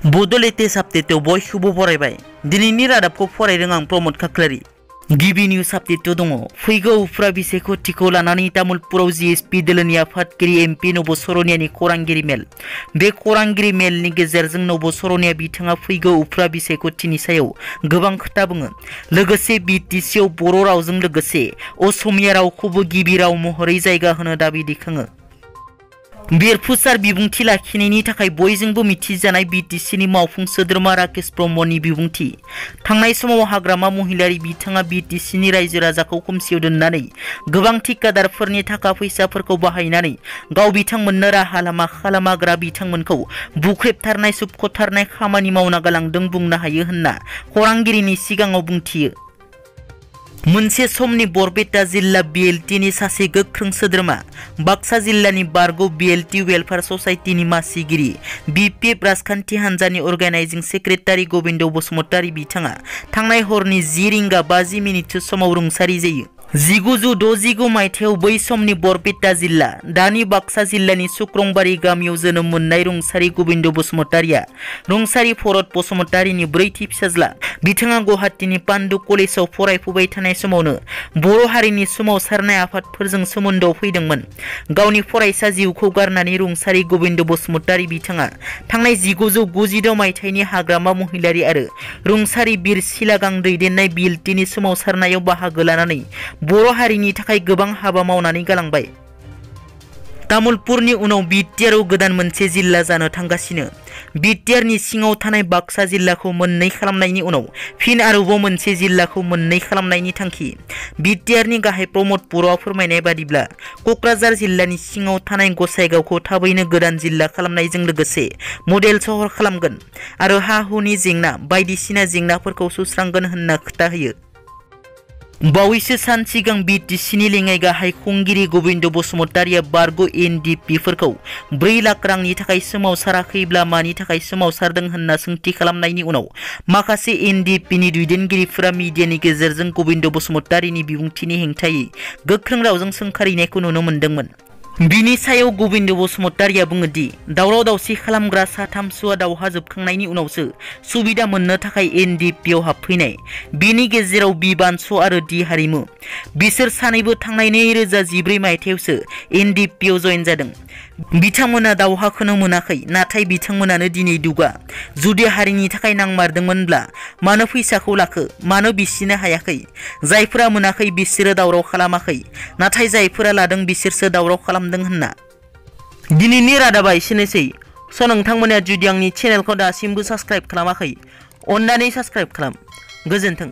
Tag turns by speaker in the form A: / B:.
A: बड' लेटेस्ट आपडेटआव बयखौबो बरायबाय। दिनैनि रादाबखौ फरायदों आं प्रमद खाख्लारि। गिबि निउज आपडेटआव दङ। फैगौ उफ्रा बिसायख'थिखौ लानानै तामुलपुराव जिएसपि दोलोनि आफादगिरि एमपि नब'सरनियानि खौरांगिरि मेल। बे खौरांगिरि मेलनि गेजेरजों नब'सरनिया बिथाङा फैगौ उफ्रा बिसायख'थिनि सायाव गोबां खोथा बुङो। लोगोसे बिटिसिआव बर' रावजों लोगोसे असमिया रावखौबो गिबि राव महरै जायगा होनो दाबि दैखाङो। बेरफुसार बिबुंथि लाखिनायनि थाखाय बयजोंबो मिथिजानाय बिटिसिनि मावफुं सोद्रोमा राकेश ब्रह्मनि बिबुंथि। थांनाय समाव हाग्रामा महिलारि बिथाङा बिटिसिनि रायजो राजाखौ खोमसियाव दोननानै गोबां ठिकादारफोरनि थाखा फैसाफोरखौ बाहायनानै गाव बिथांमोननो राहा लामा खालामाग्रा बिथांमोनखौ बुख्रेबथारनाय सोबख'थारनाय खामानि मावना गालांदों बुंनो हायो होनना खौरांगिरिनि सिगाङाव बुंथियो। मोनसे समनि बरपेटा जिल्ला बिएलटिनि सासे गोख्रों सोद्रोमा, बाक्सा जिल्लानि बारग' बिएलटि वेलफेयार ससाइटिनि मासिगिरि, बिपिएफ राजखान्थि हान्जानि अर्गानाइजिं सेक्रेटारि गबिन्द बसुमतारी बिथाङा थांनाय हरनि 10:50 समाव रुंसारि जायो। 1969 मायथाइयाव बै समनि बरपेटा जिल्ला, दानि बाक्सा जिल्लानि सुक्रंबारि गामियाव जोनोम मोननाय रुंसारि गबिन्द बसुमतारीया रुंसारि भरत बसुमतारीनि ब्रैथि फिसाज्ला। बिथाङा गुवाहाटीनि पान्डु कलेजाव फरायफुबाय थानाय समावनो बर' हारिनि सोमावसारनाय आफादफोरजों सोमोन्दोआव फैदोंमोन। गावनि फरायसा जिउखौ गारनानै रुंसारि गबिन्द बसुमतारी बिथाङा थांनाय 1996 मायथाइनि हाग्रामा महिलारि आरो रुंसारि बिर सिलागां दैदेननाय बिएलटिनि सोमावसारनायाव बाहागो लानानै बर' हारिनि थाखाय गोबां हाबा मावनानै गालांबाय। तामुलपुरनि उनाव बिटिआरआव गोदान मोनसे जिल्ला जानो थांगासिनो। बिटिआरनि सिङाव थानाय बाक्सा जिल्लाखौ मोननै खालामनायनि उनाव फिन आरोबाव मोनसे जिल्लाखौ मोननै खालामनायनि थांखि। बिटिआरनि गाहाय प्रमद बर'आ फोरमायनाय बादिब्ला क'क्राझार जिल्लानि सिङाव थानाय गसाइगावखौ थाबैनो गोदान जिल्ला खालामनायजों लोगोसे मडेल सहर खालामगोन आरो हा-हुनि जेंना बायदिसिना जेंनाफोरखौ सुस्रांगोन होनना खोथा होयो। बावैसो सान सिगां बिटिसिनि लेङाइ गाहाय खुंगिरि गबिन्द बसुमतारीया बारग' एनडिपिफोरखौ 4 लाख रांनि थाखाय सोमावसाराखैब्ला मानि थाखाय सोमावसारदों होनना सोंथि खालामनायनि उनाव माखासे एनडिपिनि दैदेनगिरिफोरा मिडियानि गेजेरजों गबिन्द बसुमतारीनि बिबुंथिनि हेंथायै गोख्रों रावजों सोंखारिनायखौ नुनो मोन्दोंमोन। बिनि सायाव गबिन्द बसुमतारीया बुङो दि दावराव दावसि खालामग्रा साथामसोआ दावहा जोबखांनायनि उनावसो सुबिदा मोननो थाखाय एनडिपिआव हाबफैनाय। बिनि गेजेराव बिबानस' आरो दि हारिमु। बिसोर सानैबो थांनाय 2014 मायथाइयावसो एनडिपिआव जयेन जादों। बिथांमोना दावहाखौनो मोनाखै, नाथाय बिथांमोनानो दिनै दुगा। जुदि हारिनि थाखाय नांमारदोंमोनब्ला मानो फैसाखौ लाखो, मानो बिसिनो हायाखै? जायफोरा मोनाखै बिसोरो दावराव खालामाखै, नाथाय जायफोरा लादों बिसोरसो दावराव खालामदों होनना। दिनैनि रादाबा एसेनोसै। नोंथांमोना जुदि आंनि चेनेलखौ दासिमबो साबस्क्राइब खालामाखै, अन्नानै साबस्क्राइब खालाम। गोजोन्थों।